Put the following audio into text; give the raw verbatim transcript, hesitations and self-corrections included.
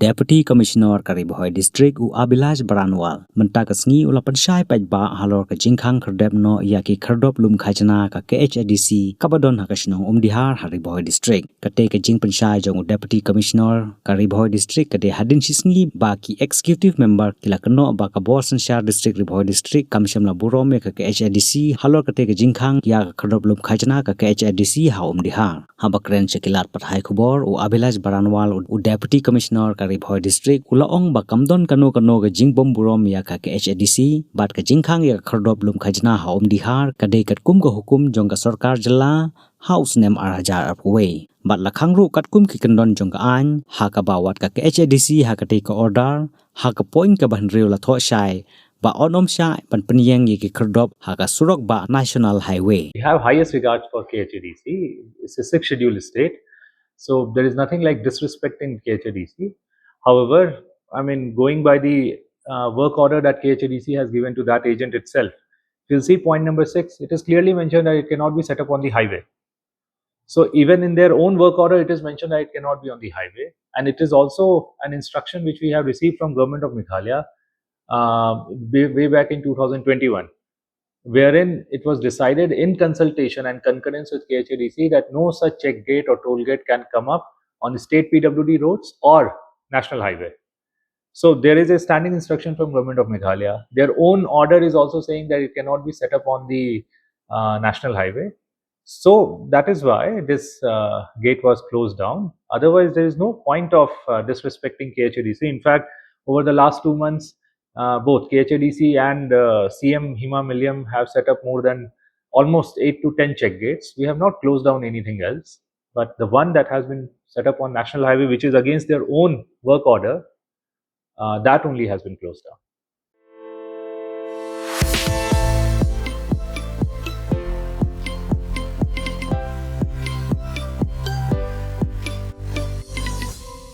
Deputy Commissioner ka Ri Bhoi District u Abhilash Baranwal mynta ka sngi u la pynshai paidbah halor ka jingkhang khyrdep noh ïa ki khyrdop lum khajna ka K H A D C kaba don ha ka shnong Umdihar ha Ri Bhoi District. Kata ka jingpynshai jong u Deputy Commissioner ka Ri Bhoi District ka dei hadien shi sngi ba ki Executive Member ki la kynnoh ba ka bor synshar District Ri Bhoi District kam shym la burom ïa ka K H A D C halor kata ka jingkhang ïa ka khyrdop lum khajna ka K H A D C ha Umdihar. Haba kren sha ki lad pathai khubor, u Abhilash Baranwal, u Deputy Commissioner ka Ri Bhoi District, u la ong ba kam don kano kano ka jingbymburom ïa ka K H A D C bad ka jingkhang ïa ka khyrdop lum khajna ha Umdihar ka dei katkum ka hukum jong ka sorkar jylla ha u snem ar hajar arphew wei. Bad la khang ruh katkum ki kyndon jong ka aiñ, ha kaba wat ka K H A D C ha katei ka order, ha ka point kaba hynriew la thoh shai ba yn ym shah ban pynïeng ïa ki khyrdop ha ka surok bah National Highway. We have highest regard for K H A D C. It's a sixth schedule state. So there is nothing like disrespecting K H A D C. However, I mean, going by the uh, work order that K H A D C has given to that agent itself, if you'll see point number six, it is clearly mentioned that it cannot be set up on the highway. So even in their own work order, it is mentioned that it cannot be on the highway. And it is also an instruction which we have received from Government of Meghalaya uh, way, way back in two thousand twenty-one, wherein it was decided in consultation and concurrence with K H A D C that no such check gate or toll gate can come up on state P W D roads or national highway. So there is a standing instruction from Government of Meghalaya. Their own order is also saying that it cannot be set up on the uh, national highway. So that is why this uh, gate was closed down. Otherwise, there is no point of uh, disrespecting K H A D C. In fact, over the last two months, uh, both K H A D C and uh, C M Hima Milliam have set up more than almost eight to ten check gates. We have not closed down anything else. But the one that has been set up on National Highway, which is against their own work order, uh, that only has been closed down.